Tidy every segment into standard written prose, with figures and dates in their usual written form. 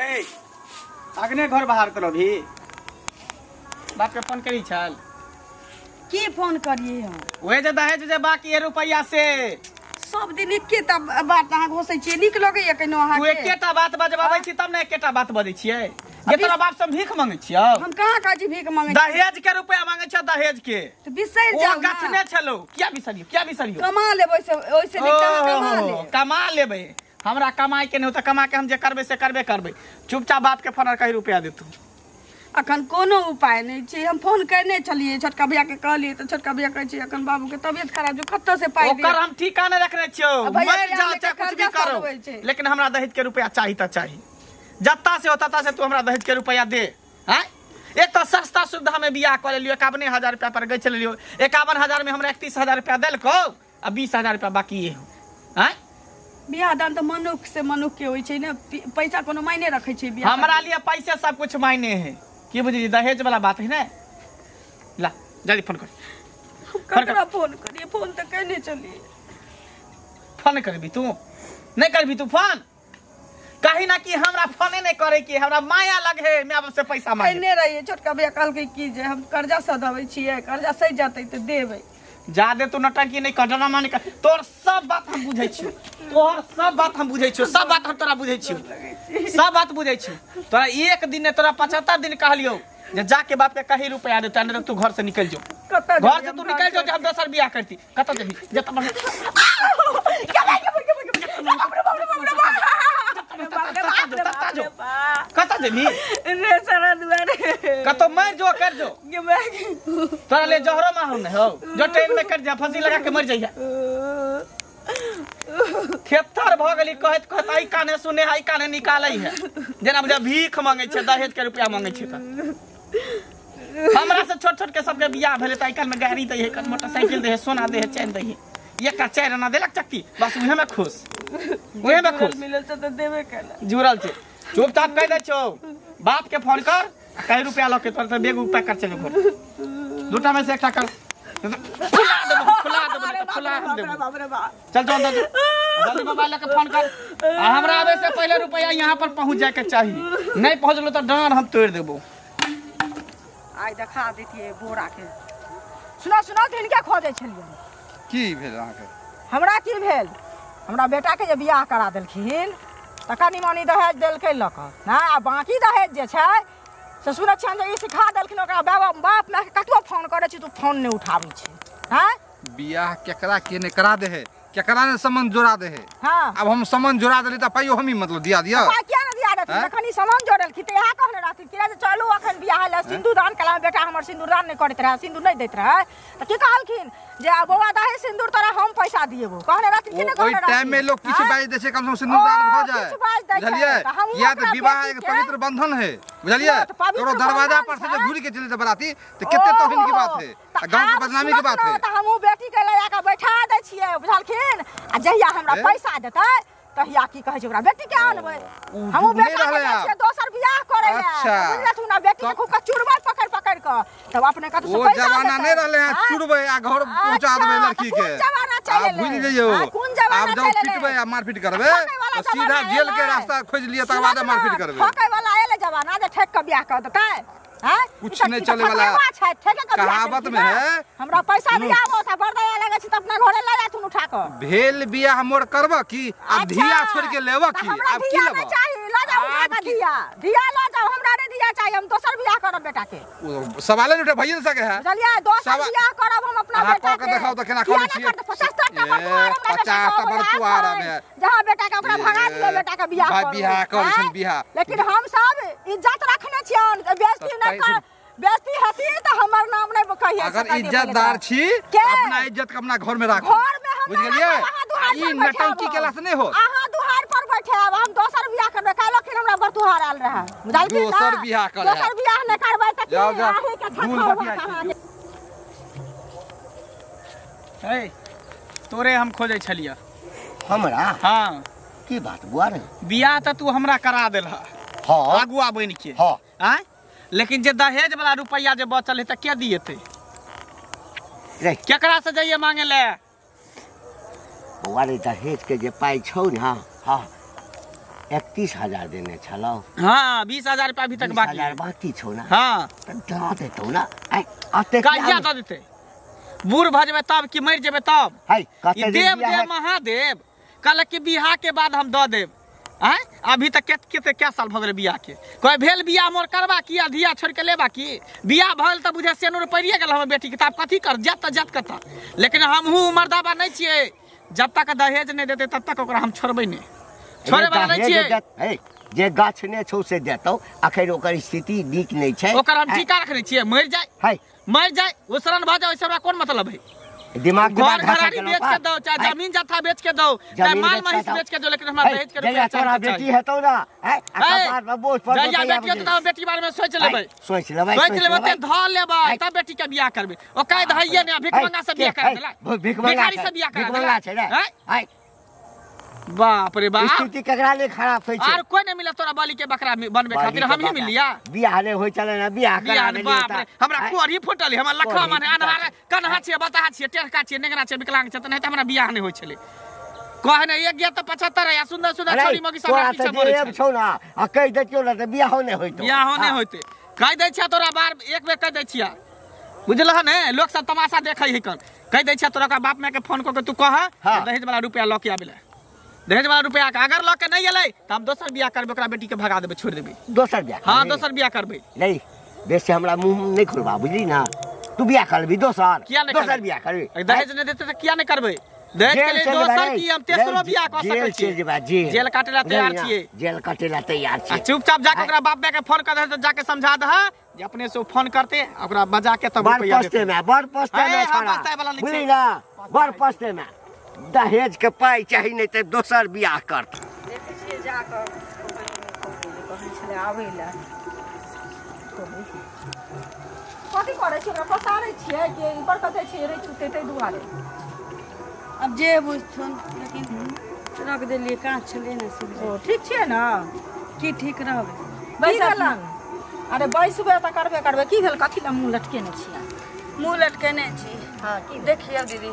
गई अगने घर बाहर करो भी बाप के फोन करी छल की फोन करिए हम ओहे जे दहेज जे बाकी है रुपैया से सब दिन एकेटा बात अहाँ घोसै छियै नीक लगैया केनो अहाँ तू एकेटा बात बजबाबै छी तब ने एकेटा बात बजै छियै जे तोरा बाप से भीख मांगै छियौ। हम कहाँ कहै छी भीख मांगै? दहेज के रुपैया मांगै छियौ दहेज के। तऽ बिसरि जाउ ओ गछने छलौ। किया बिसरियौ किया बिसरियौ? कमा लेबै से ओइसे नीक तऽ अहाँ कमा लेब। कमा लेबै हमरा कमाइ के नहि त कमा के हम जे करबै से करबे करबै। चुपचाप बाप के फोन और कही रुपैया देतू। अखन कोनो उपाय नहि छै। हम फोन केने छलियै छोटका भैया के कहलियै तऽ छोटका भैया कहै छै अखन बाबू के तबियत खराब छै कतऽ से पाइ ओकर हम ठिकाना रखने छियौ मर जाओ चाहे कुछ भी करो लेकिन हमरा दहेज के रुपैया चाही तऽ चाही। जत्ता से हो तत्ता से तू हमरा दहेज के रुपैया दे। हैं एक तो सस्ता सुविधा में बियाह कऽ लेलियो 51,000 रुपया पर गछि लेलियो 51,000 में हमरा 31,000 रुपया देलकौ आ 20,000 रुपया बाकी हो। हैं बियाह दान तऽ मनुख से मनुख के होइ छै ने पैसा कोनो मायने रखै छै बियाह हमरा लिए पैसे सब कुछ मायने है की बुझली दहेज वाला बात है ने। ला जल्दी फोन कर। ककरा फोन करिए? फोन तऽ केने चलिए। फोन करबी तू नहीं करबी तू फोन कहीं ना कि हमरा फोने नहीं करे की हमरा माया लगे है my बाप से पैसा मांगे केने रहिए। छोटका भैया कहलकै की जे हम कर्जा सधाबै छियै कर्जा सहि जेतै तऽ देबै। जादे तू नटंकी नहीं कर ड्रामा नहीं कर। तोर सब बात हम बुझै छियौ तोहर सब बात हम बुझै छियौ सब बात हम तोरा बुझै छियौ सब बात बुझै छियौ। तोरा एक दिन ने तोरा 75 दिन कहलियौ जे जाके बाप के कही रुपया देता नहीं तू घर से निकल जो घर से तू निकल जो हम दोसर बियाह करती। कतऽ जेबी जतऽ कतऽ जेबी रे सारा दुआरे कतौ मर जो कर जो तोरा ले जहरो माहौल नहीं हो जो ट्रेन में कट जा फांसी लगा के मर जाइया। थेथर भ गेली कहत कहत आई काने सुने आई काने निकालै है जेना बुझा भीख मांगै छै दहेज के रुपया मांगै छै। त हमरा से छोट छोट के सबके बियाह भेलै त आइ काल्हि में गाड़ी दै है मोटरसाइकिल दै है सोना दै है चैन दै है एकटा 4 आना देलक चक्की बस उहे में खुश उहे में खुश मिलल छै त देबे केला जुड़ल छै। चुपचाप कहि दै छौ बाप के फोन कर कई रुपया लऽ के तोर त बैग पैक कर चल घर दूटा में से एकटा कर फुला देबो फुला देबो त फुला हम देबो। चल जो अंदर जल्दी मोबाइल लके फोन कर आ हमरा आवे से पहले रुपया यहाँ पर पहुंच जाए के चाहिए नहीं पहुंचलो त डांड हम तोड़ देबो। आइ देखा देतियै बोरा के। सुना सुना दिन के खोजै छलियै की भेल अहाँके? हमरा की भेल हमरा बेटा के जे बियाह करा देलखिन तऽ कनि मनि दहेज देलकै लऽ कऽ ना आ बाकी दहेज जे छै से सुनै छियनि जे ई सिखा देलखिन ओकरा बाप मायके कतबो फोन करै छी तू फोन नहि उठाबै छै। हँ बियाह केकरा के ने करा दे है केकरा ने संबंध जोड़ा दे है। हाँ अब हम संबंध जोड़ा देली त पाइयो हम ही मतलब दिया दिया पाइ किया ने दिया देथिन? जखन ई संबंध जोड़लखिन तऽ इएह कहने रहथिन कि जे चलू अखन बियाह लए सिन्दूरदान कला बेटा हमर सिन्दूरदान नहि करैत रहै सिन्दूर नहि दैत रहै तऽ की कहलखिन जे बौआ दही सिन्दूर तोरा हम पैसा दिएबो कहने रहथिन कि नहि कहने ओहि रहथिन? टाइम में लोग किछु बाजि दै छै कम से कम सिन्दूरदान भऽ जाए किछु बाजि दै छै बुझलियै? किया तऽ विवाह एक पवित्र बंधन है बुझलियै? तोरो दरवाजा पर से जे घुरि के चलि जेतै बराती तऽ कते तौहीन के बात है आ गाँव के बदनामी के बात है। तऽ हमहूँ बेटी के लऽ जाकऽ बैठा दै छियै बुझलखिन आ जहिया हमरा पैसा देतै तहिया की कहै छै ओकरा बेटी के आनबै हमहूँ बेटा के जाइ छियै दोसर बियाह करै लए बुझलथुन ना बेटी के खूब के चुड़बै पकड़ि पकड़ि कऽ तब अपने कतौ से ओ पैसा जमाना देतै नहीं रहले हैं चुड़बै आ घर पहुंचा देबै लड़की के। आब बुझि जइयौ आब जब पिटबै आ मारपीट करबै तऽ सीधा जेल के रास्ता खोजि लिअ तकर बाद मारपीट करबै। ठकै वाला एलै जमाना जे ठकि कऽ बियाह कऽ देतै। हैं कुछ नहीं चले वाला कहावत में है हमरा पैसा दियाबो त बड़ दया लगै छै त अपना घरे लऽ जाथुन उठा कऽ। भेल बियाह मोर करब की आ धिया छोड़ के लेब की? आब की लेब? चाही लऽ जाउ उठा कऽ धिया धिया लऽ जाउ हमरा नहि धिया चाही हम दोसर बियाह करब बेटा के। सवाले नहीं उठे भइए ने सके है बुझलियै? दोसर बियाह करब हम अपना बेटा के। देखाउ त केना करै छियै 50 टा बरतुआर हमरा 50 टा बरतुआर आबे जहाँ बेटा के ओकरा भगा दियौ बेटा के बियाह करू बियाह करै छन बियाह। लेकिन हम सब इज्जत रखने छियन बेइज्जती नहि कर बेइज्जती हेती त हमर नाम नहि कहिए। अगर इज्जतदार छी अपना इज्जत के अपना घर में राखू घर में हम बुझ गेलियै? ई नटंकी केला से नहीं हो अहाँ दुहार पर बैठाब हम दोसर बियाह करबै। काल्हि हमरा बरतुहार आयल रहै बुझलखिन? दोसर बियाह कर दोसर बियाह नहि करबै त की अहीं के छठा। ए तोरे हम खोजै छलियै। हमरा? हाँ की बात बुआ रे? बियाह त तू हमरा करा देलह हाँ अगुआ बनि के। हाँ आँय लेकिन जे दहेज वाला रुपया जे बचल है त के दिएतै? रे केकरा से जाइए मांगे ले? बौआ रे दहेज के जे पाइ छौ ने। हाँ 31,000 देने छलौ। हाँ 20,000 रुपया अभी तक बाकी 20,000 बाकी छौ ना। हाँ त द देतौ ना। आइ अते कहिया द देते? बूढ़ भ जेबै तब कि मरि जेबै तब? है कते देव देव महादेव कहलक कि बियाह के बाद हम the देब। आँय अभी तक कते कै साल भऽ गेलै बियाह के? कोई भेल बियाह मोर करबा की आ धिया छोड़ के लेबा की? बियाह भऽ गेल तऽ बुझे सेनुर पड़िए गेल हमर बेटी के, तब कथी कर जात तऽ जात कतऽ। लेकिन हमहूँ मर्दाबा नहीं छियै, जब तक दहेज नहीं देते तब तक ओकरा हम छोड़बै नहीं, छोड़े वाला नहीं छियै। जे गाछ ने छौ से देतौ, अखन ओकर स्थिति नीक नहीं छै, ओकर हम टीका रखने छियै, मरि जाय है मरि जाय उसरन भऽ जाय, ओहिसँ हमरा कोन मतलब है? दिमाग घर घराड़ी बेच के दो, चाहे जमीन जथा बेच के दो, चाहे माल महीस बेच के दो, लेकिन हमरा दहेज के रुपया तोरा बेटी हेतौ ना। है कपार पर बोझ पर जहिया बेटी हेतौ त बेटी बारे में सोच लेबै, सोच लेबै, सोच लेबै ते ध लेबै तब बेटी के बियाह करबै। ओ कहि दहिए ने भिखमंगा से बियाह कर देला, भिखारी से बियाह कर देला छै रे। है बाप रे बाप, स्थिति केकरा ले खराब होइ छै? आर कोई नहीं मिला तोरा बलि के बकरा बनबे खातिर, हम ही मिलिया। बियाह ने होय चले ना, बियाह करा ले। बाप रे हमरा कोरी फुटल, हमरा लखवा माने अनहार कन्हा छियै, बताहा छियै, टेढ़का छियै, नेंगरा छियै, विकलांग छियै, त नहीं त हमरा बियाह नहीं होय छलै। कहे ने एक गया त 75 है, सुंदर सुंदर छोरी मगी सब हमरा पीछे पड़ै छै। छौ ना आ कहि देतियौ ना त बियाहो नै होइतो, बियाहो नै होइते। कहि दै छियै तोरा बार एक बेर कहि दै छियै, बुझलह ने? लोक सब तमाशा देखै है कन, कहि दै छियै तोरा ओकरा बाप माय के फोन कऽ के तू कह दहेज वाला रुपया लऽ के आबै लए, दहेज वाला रुपया अगर लऽ के नहीं एलै त हम दोसर बियाह करबै, ओकरा बेटी के भगा देबै, छोड़ि देबै। दोसर बियाह? हाँ दोसर बियाह करबै। नहीं बेसी हमरा मुंह नहीं खोलबा, बुझली ना? तू बियाह करबी दोसर? किया नहीं दोसर बियाह करबी? दहेज नहीं देते त किया नहीं करबै? दहेज के लिए दोसर की हम तेसरो बियाह कऽ सकै छी। जेल काटे ला तैयार छियै, जेल काटे ला तैयार छियै। चुपचाप जाके ओकरा बाप माय के फोन कर दे, जाके समझा दह जे अपने से फोन करते, ओकरा बजा के तब रुपया देते। बड़ पछते में, बड़ पछते में छोड़ा, बुझली ना? बड़ पछते में दहेज के पाई चाही, नहीं तो दोसर बियाह करत। देखै छियै जाकऽ कहै छलै आबै लए, कथी करै छियै? ओकरा पसारै छियै कि ऊपर कतै छियै रे छुटतै ताहि दुआरे? अब जे बुझथुन, लेकिन रख देलियै, काँच छलै ने। ओ ठीक छियै ने? की ठीक रहबै? बैसल अरे बैसबै तऽ करबे करबै। की भेल? कथी लए मुँह लटकेने छियै? मुँह लटकेने छी। हाँ देखियौ दीदी,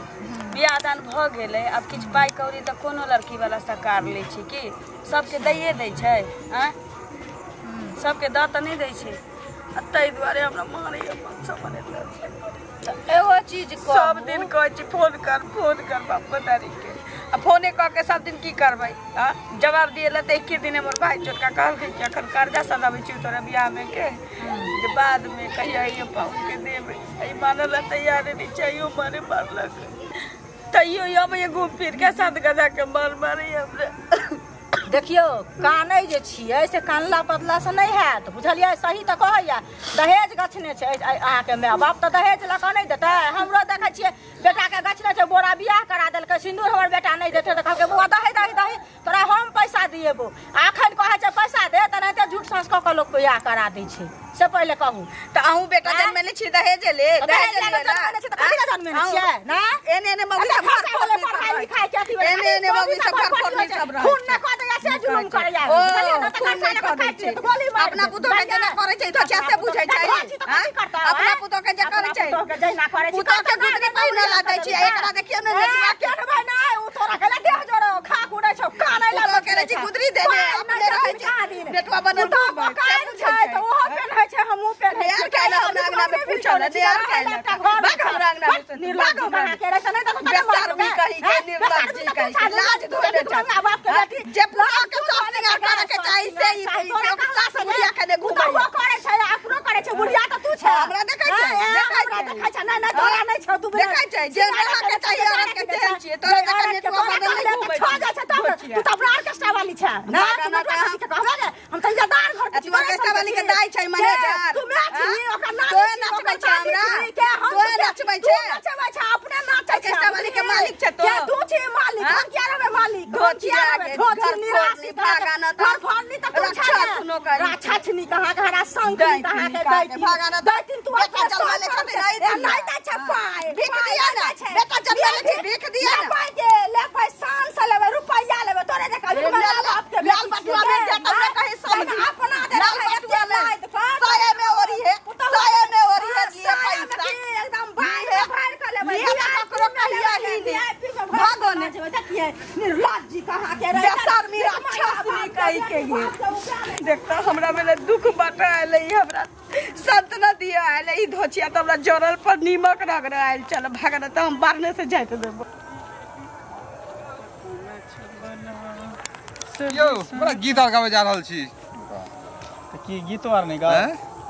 बियाह दान भऽ गेलै, आब किछु पाइ कौड़ी तऽ कोनो लड़की वाला सकार लै छै कि सबके दैए दै छै? आँय सबके दऽ तऽ नहि दै छै, आ ताहि दुआरे हमरा मारैया मन सब। एगो चीज सब दिन कहै छी फोन कर, फोन कर बाप बतारी के, आ फोने कऽ के सब दिन की करबै? आ जवाब दिए ला तऽ एके दिन हमर भाई छोटका कहलकै कि अखन कर्जा सदाबै छी तोरा बियाह में के, जे बाद में कहिया अइयो पाहुन के देबै। ई मानल ला तैयार नहीं छै, इहो मारे मारलक, तैयो अबैया घूम फिर के साथ गधा के मार मारैया हमरा। देखियौ कानै जे छियै से कानला पतलासँ नहि हैत, बुझलियै? सही तऽ कहैया दहेज गछने छै अहाँके माय बाप, तऽ दहेज लऽ कऽ नहि देतै। हमरो देखै छियै बेटाके गछने छै, बोरा बियाह करा देलकै, सिन्दूर हमर बेटा नहि देतै तऽ कहलकै बौआ दही दही दही तोरा हम पैसा दिएबो। अखन कहै छै पैसा दे, तऽ एनाहिते झूठ साँस कऽ कऽ लोक बियाह करा दै छै। से पहिले कहू तऽ अहूँ बेटा जन्मेने छी दहेजे ले? दहेज ले जन्मेने छी तऽ कथी लए जन्मेने छियै ना? एने एने मौगी सब घर खोले पढ़ाई लिखाई के अथी एने एने मौगी सब घर खोलने सब रहै, खून न कऽ दैया से जुलुम करैया, बुझलियै ना? तऽ खून कऽ दै छै, तऽ गोली मारि अपना पुतोह के जेना करै छै तो से बुझै छै। अपना पुतोह के जे करै छै, पुतोह के जहिना करै छै, पुतोह के गुदरी पहिने ला दै छै। एकरा देखियौ ने नेटवा के भाई ना उ तोरा गेला देह जोड़ो खा कुड़ै छौ कानै ला पुतोह के रहै छै गुदरी देने, अपने रहै छै नेटवा बनल छै तऽ ओहो पेन्है छै, हमहूँ पेन्है छियै। काल्हि हमरा अंगना में पूछल ने यार, काल्हि भाग हमरा अंगना में से, निर्लज्ज कहाँ के रहै छै? नहि तऽ बेशर्मी कही के, निर्लज्ज कही के, लाज धोने छै बाप के बेटी। जे पुतोह के सब सिंगार करे के चाही से ई सास बुढ़िया के ने घुमैया करै छै, अपनो करै छै। बुढ़िया तऽ तू छै, हमरा देखै छै, हमरा देखै छै। नहि नहि तोरा नहि छौ, तू देखै छै जे रहऽ के चाही औरत के तेहन छियै। तोरा जकाँ नेटवा बनल नहि घुमै छै, जाइ छै तब तू तऽ अपना ऑर्केस्ट्रा वाली छै ना? तू नेटवा के कहबै गे, हम तऽ इज्जतदार घर के छी। ऑर्केस्ट्रा वाली के दाई छै मैनेजर, तू मैं छी ओकरा नाच तोए नचबै छै हमरा, तोए नचबै छै, तू नचबै छै, अपने नाचै छै। ऑर्केस्ट्रा वाली के मालिक छै तो के तू छी मालिक? हम किया रहबै मालिक? धोती रहबै धोती निराशी भागाना घर फोड़नी तऽ तू छै राक्षसनी कहाँ के हरा संग कहाँ के दैतिन दैतिन तू बेटा जन्मले छथिन नहि दै छै पाइ, भीख दिया ना बेटा जन्मले छै, भीख दिया ना पाइ के ले, पाइ शान से लेबै, रुपैया लेबै तोरे जकाँ लाल बाप के लाल बटुआ में देता ना कहीं समझ अपना दे लाल बटुआ में साया में ओरी है, साया में ओरी है लिए पैसा एकदम बाहर बाहर कर लेबै, लिए ककरो कहिया ही नहीं, भागो ने देखिए निर्लज्ज कहाँ के बेशर्मी राक्षसनी कही के। हमरा बेले दुख बाटे आयल हमरा संतना दिया आयल ई धोचिया त हमरा जरल पर नीमक रगड़ आयल चल भागना त हम बारने से जाइत देबो। यो बड़ा गीत आर गावे जा रहल छी त की गीतो आर नहीं गा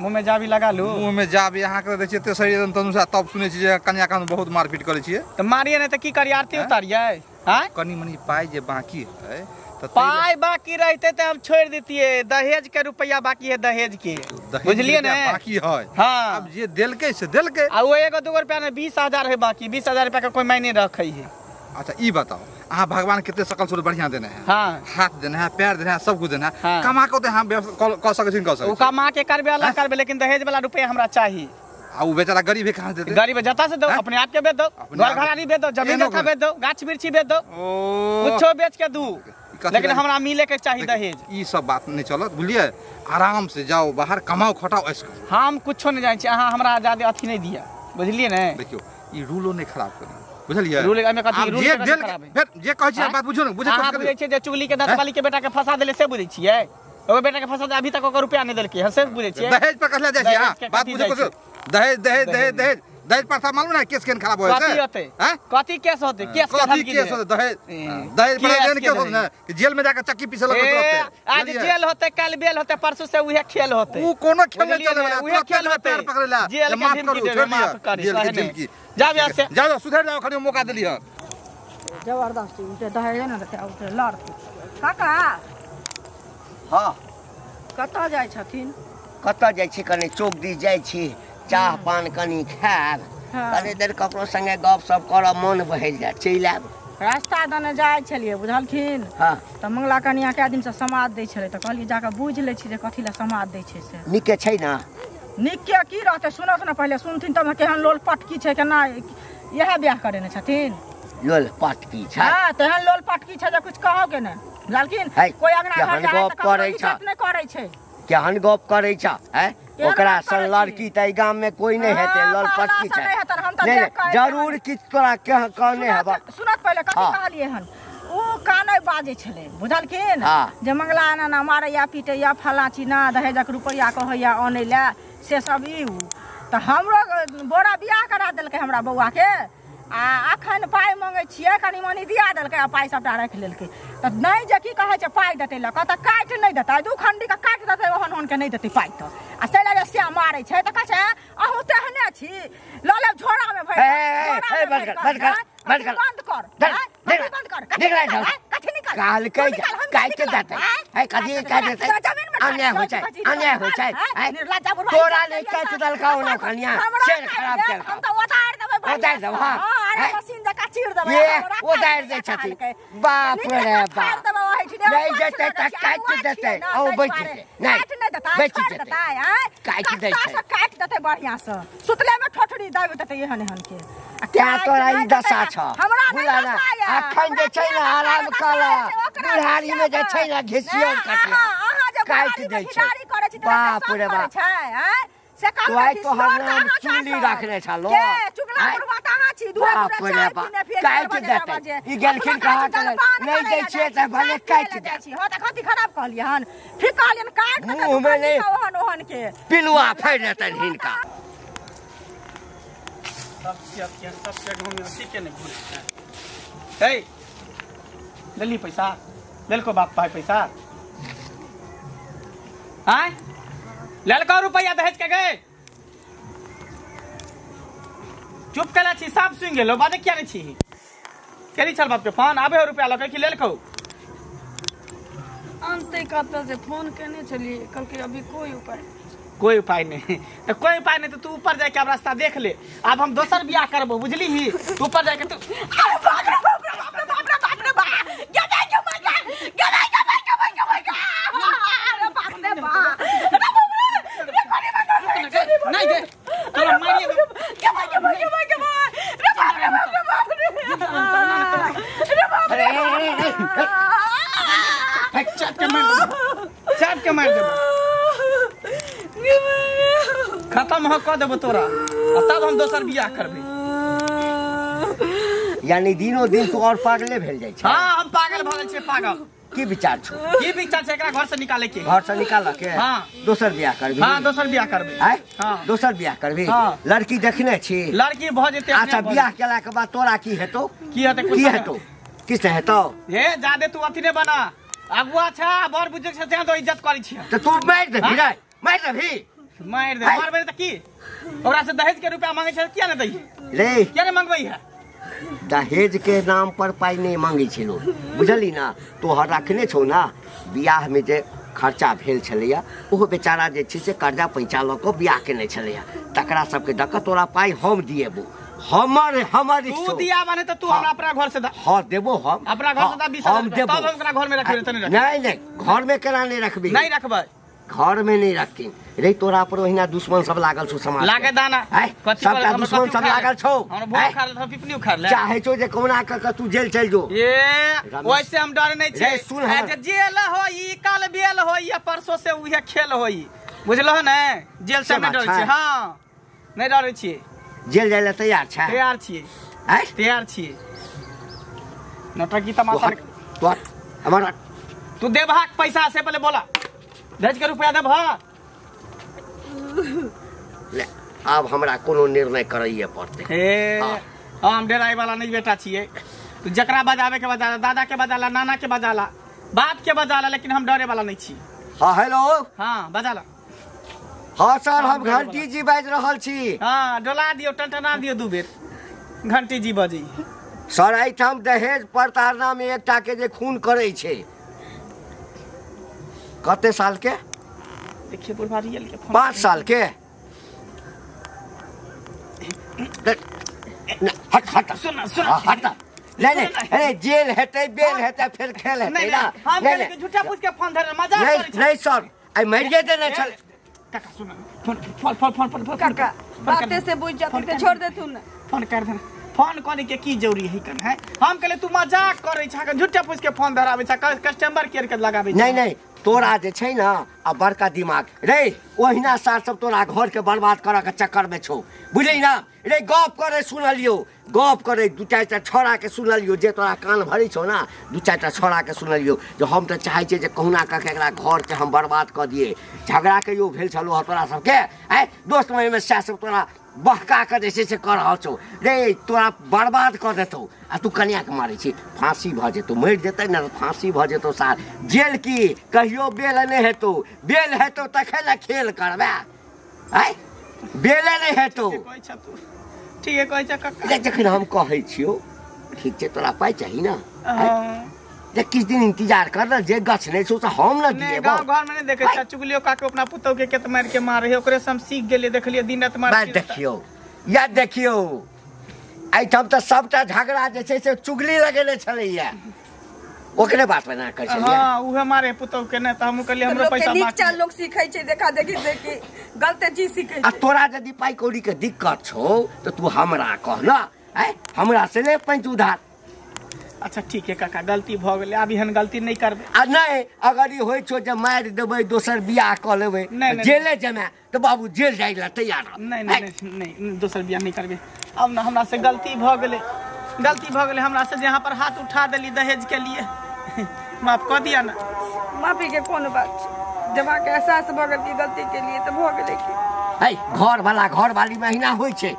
मुंह में जाबी लगा लू। मुंह में जाबी अहाँ के दै छियै ते शरीर तनुसा तब सुनै छी जे कन्या कान बहुत मारपीट करै छियै त मारिए नहीं त की करी आरती उतारियै। हां कनी मनी पाई जे बाकी है त पाई बाकी रहते त हम छोड़ देतिए। दहेज के रुपया बाकी है दहेज के बुझलिए ने बाकी है। हां अब जे देलकै से देलकै आ वो एगो दूगो रुपया ने 20,000 है बाकी 20,000 रुपया के कोई मायने रखै है। अच्छा ई बताओ अहाँ भगवान कितने सकल सूरत बढ़िया देने हैं। हाँ। हाथ देने हैं पैर देने हैं सब कुछ देने हैं। हाँ। कमा के तो हम कह सकै छी कह सकै ओ कमा के करबे अलग करबे लेकिन दहेज वाला रुपया हमरा चाही। आ उ बेचारा गरीब है कहां से देते? गरीब जता से दो अपने आप के बेच दो घर घरानी बेच दो जमीन जथा बेच दो गाछ वृक्षी बेच दो कुछो बेच के दू लेकिन हमरा मिले के चाही दहेज। ई सब बात नहीं चलत बुझलिए आराम से जाओ बाहर कमाओ खटाओ ऐश करो। हम कुछो नहीं जानै छी अहाँ हमरा ज्यादा अथी नहीं दिया बुझलिए ने। देखियो ई रूलो नहीं खराब करी बुझलिए। रूल एमे कथी रूल जे देल फिर जे कहै छी बात बुझियौ ने बुझे अहाँ बुझै छियै जे चुगली के दतवाली के बेटा के फंसा देले से बुझै छियै ओकर बेटा के फंसा दे अभी तक ओकर रुपया नहीं देलकै हं से बुझै छियै। दहेज पर कसला जाइ छी हां बात बुझे कुछ दहेज दहेज दहेज दहेज दहेज प्रथा मालूम ना केस केन खराब होय छै कथी होतै हैं कथी केस होतै केस के कथी केस होतै दहेज दहेज पर देन केस होतै ना कि जेल में जाके चक्की पीसे लगत रहतै। आज जेल होतै कल बेल होतै परसों से उहे खेल होतै। उ कोनो खेल नहीं चले वाला उहे खेल होतै पैर पकड़ेला जेल के धमकी देबै माफ करी जेल के धमकी जाओ यहाँ से जाओ सुधर जाओ खड़ी मौका देली हन जबरदस्ती उठे दहेज ने देते उठे लड़ते। काका हां कतऽ जाइ छथिन? कतऽ जाइ छी कनी चौक दी जाइ छी चाह पान कनी खायब कनी देर ककरो संगे गप सप करब मन बहल जाय चलि आयब। रास्ता दने जाइ छलियै बुझलखिन। हाँ। तऽ मंगला कनिया कए दिनसँ समाद दै छलै तऽ कहलियै जाकऽ बुझि लै छी जे कथी लए समाद दै छै से। नीके छै ने? नीके की रहतै सुनत ने पहिले सुनथिन तब केहन लोल पटकी छै केना इएह बियाह करेने छथिन। लोल पटकी छै? हाँ तेहन लोल पटकी छै जे कुछ कहौ के नहि बुझलखिन। कोइ अगना घर जाइ तऽ ककरो इज्जत नहि करै छै। केहन गप करै छ हैं? ओकरा सन लड़की त गाम में कोई नहीं हेतै लोल पटकी छै। नहीं जरूर किछ तोरा कहने हेबा। सुनत पहिले कथी कहलियै हन उ कानै बाजै छलै बुझलखिन जे मंगला एना मारैया पीटैया फलाँ चिना दहेजक रुपैआ कहैया अनै लए से सब ई उ तऽ हमरो बोरा बियाह करा देलकै हमरा बौआ के आ अखन पाइ मंगै छियै कनी मनी दिया देलकै आ पाइ सबटा राखि लेलकै तऽ नहि जे की कहै छै पाइ देतै लऽ कऽ तऽ काटि नहि देतै दू खण्डीके काटि देतै ओहन ओहनके नहि देतै पाइ तऽ आ से लए जे से मारै छै तऽ कहै छै अहूँ तेहने छी लऽ लेब झोरामे भरि बंद कर बंद कर कथी निकाल कहलकै काटि देतै है कथी काटि देतै अन्याय होइ छै अन्याय होइ छै तोरा नहि काटि देलकौ ओना कनिया से खराब केलकौ। हम तऽ उतारि देबै उतारि देबै। हां अरे मशीन जकाँ चीर देबै उतारि दै छथिन। बाप रे बाप नहि जेतै तऽ काटि देतै औ बैठ जेतै नहि देतै बैठ जेतै काटि दै छै काटि देतै बढ़िया से सुतले में ठोठरी दाबि देतै एहन एहन के तें तोरा ई दशा छ अखन जे छै ने आराम कऽ बुढ़ारी में जे छै ने घिसियौर कटिया काटि दै छै। बाप रे बाप तोहर नाम चुगली रखने छलो काटि देतै ई गेलखिन कहाँ नहि दै छियै तऽ भले काटि दे। हँ तऽ कथी खराब कहलियै हन ठीक कहलियन काटि देतै मुँहमे नहि ओहन ओहन के पिलुआ फाड़ि देतनि हिनका। सबके गाँव में अथी के नहीं घुरै छै। लेली पैसा लेलको बाप भाई पैसा आय लेलको रुपया दहेज के गए चुप केला छी साफ सुनि गेलो बाजे किया नहीं छी केली छल बाप के फोन आबे हो रुपया लके कि लेलको अंते कतऽ से फोन केने छलियै कहलकै अभी कोई उपाय कोई उपाय नहीं तो कोई उपाय नहीं तो तू ऊपर जाके अब रास्ता देख ले अब हम दोसर बियाह करबो बुझली ही तू ऊपर जाके तू अरे बाप रे बाप रे बाप रे बाप रे बाप रे बाप गदे के मर गए गदे के मर गए मर गए मर गए अरे बाप रे बाप रे बाप रे नहीं गए तोरा मारिए के मर गए मर गए मर गए रे बाप रे बाप रे बाप रे रे बाप रे चाप के मार देबो चाप के मार देबो खत्म हो कह देबो तोरा आ तब हम दोसर बियाह करबे। यानी दिनो दिन तू और पागले भेल जाइ छै। हां हम पागल भऽ गेल छियै पागल। की विचार छौ? की विचार छै एकरा घर से निकाले के? घर से निकाल के? हां। दोसर बियाह करबी? हां दोसर बियाह करबी। आय? हां। दोसर बियाह करबी? हां। लड़की देखने छी? लड़की भ जेतै। अच्छा बियाह केला के बाद तोरा की हेतौ? की हेतै? की हेतौ? किछ नहि हेतौ। हे जादे तू अथी नै बना, अगुआ छ बड़ बुजुर्ग छ तें तो इज्जत करै छी। त तू मारि देबही रे, मारि देबही, मारि दे। मारबै त की ओकरा से दहेज के रुपया मांगै छै किया नै दै रे? किया नै मंगबै है? दहेज के नाम पर पाई नहीं मांगे छै लोग, बुझली ना? तोहर रखने छौ ना बियाह में जे खर्चा भेल छलैया, ओहो बेचारा जे छै से कर्जा पैंचा लऽ कऽ बियाह केने छलैया, तकरा सबके दऽ कऽ तोरा पाई हम दिएबो। हमर हमर तू दिया माने त तू हमरा अपना घर से हां देबो। हम अपना घर से दा 20,000 रुपया, तब हम ओकरा घर में रखबे। त नहीं रखबे? नहीं नहीं, घर में केना नहीं रखबी? नहीं रखबै, घर में नहीं रखथिन रे। तोरा पर ओहिना दुश्मन सब लागल छौ समाज लागे दाना सबटा दुश्मन सब लागल छौ। हमरा भोग खा ले, पिपनी उखाड़ ले, चाहे छौ जे कोना क के तू जेल चल जो। ए वैसे हम डर नहीं छै। सुन जे जेल होई काल बेल होई या परसों से उहे खेल होई, बुझलहो ने? जेल से हम डर छी। हां नहीं डरै छी। जेल जाय ले तैयार छै? तैयार छी, तैयार छी। नौटंकी तमाशा तो हमर तू देबहाक पैसा से पहले बोला, दहेज के रुपया देबह। ले आब हमरा कोनो निर्णय करैये पड़तै। हे हम डराय वाला नहीं बेटा छियै। तू जकरा बजावे के बजाला, दादा के बजाला, नाना के बजाला, बाप के बजाला, लेकिन हम डरे वाला नहीं छी। हाँ हेलो। हाँ बजाला। हाँ सर हम घंटी जी बाजि रहल छी। हाँ डोला दियौ, टनटना दियौ दू बेर, घंटी जी बजी। सर एहिठाम दहेज प्रताड़ना में एकटा के जे खून करै छै, कते साल के? देखिए बुढ़वा रियल के 5 साल के। हट हट सुन सुन हट। नहीं नहीं अरे जेल हेतै बेल हेतै फिर खेल हेतै ना। हम कहलियै झूठा पूछ के फोन धरे मजाक करै छै। नहीं सर I मरिए देने छल। काका सुन फोन फोन फोन फोन काका बाते से बुझ जाते त छोड़ दे तू ना। फोन कर दे। फोन करे के की जरूरी है कन है? हम कहले तू मजाक करै छ, झूठा पूछ के फोन धराबै छ, कस्टमर केयर के लगाबै छ। नहीं नहीं तोरा जे छै ना आ बड़का दिमाग रे, ओहिना सार सब तोरा घर के बर्बाद करऽ के चक्कर में छौ, बुझली ना? रे गप करे सुनलियो, गप करे दू चारिटा छौड़ा के सुनलियो जे तोरा कान भरै छौ ना, दू चारिटा छौड़ा के सुनलियो जे हम तऽ चाहै छियै जे कहुना कऽ के एकरा घर के हम बर्बाद कऽ दियै। झगड़ा कहियो भेल छलौ हँ तोरा सबके? आँय दोस्त में सएह सब तोरा बहका के जे छै से कऽ रहल छौ रे, तोरा बर्बाद कऽ देतौ आ तू कनियाके मारै छी, फाँसी भऽ जेतौ, मरि जेतै ने फाँसी भऽ जेतौ सार। जेल की कहियो बेल नहि हेतौ, बेल हेतौ तखन ने खेल करबै। आँय बेले नहि हेतौ। ठीके कहै छ काका। जखन हम कहै छियौ ठीक छै, तोरा पाइ चाही ना? जे किछु दिन इंतजार कर न, जे गछ नहि छौ से हम न दिएबौ। गाँव घर में नहीं देखे छ चुगलियो काके अपना पुतहु के केत मारि के मारे है, ओकरे से हम सीख गेलियै, देखलियै दिन रात मार। देखियौ या देखियौ एहिठाम तऽ सबटा झगड़ा जे छै से चुगली लगेने छलैया, ओकरे बात बना कर छलियै। हां उहे मारे पुतहु के ने, त हमहु कहलियै हमरो पैसा नीक चाल लोग सीखै छै देखा देखी से कि गलत चीज सीखै छै। आ तोरा यदि पाइ कौड़ी के दिक्कत छौ तऽ तू हमरा कह न, आँय हमरा से ले पैंच उधार। अच्छा ठीक है काका, गलती भ गेलै, आब एहन गलती नहीं करबै। आ नहीं अगर ई होइ छौ जे मारि देबै दोसर बियाह कऽ लेबै, जेले जमे तऽ बाबू जेल जाइ लए तैयार। नहीं नहीं नहीं दोसर बियाह नहीं करबै। अब ना हमरा से गलती भ गेलै, गलती भ गेलै हमरा से जे यहाँ पर हाथ उठा देली दहेज के लिए, माफ कऽ दिया ना। माफी के कोन बात छै, जब अहाँके एहसास भऽ गेल कि गलती के लिए तऽ भऽ गेलै की। है घर वाला घर वाली में अहिना होइ छै।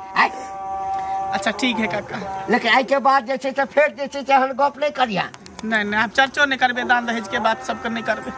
अच्छा ठीक है काका, लेकिन एहि के बाद जे छै से फेर जे छै से एहन गप नहीं करिया। नहीं नहीं आप चर्चो नहीं करबे, दान दहेज के बात सबके नहीं करबे।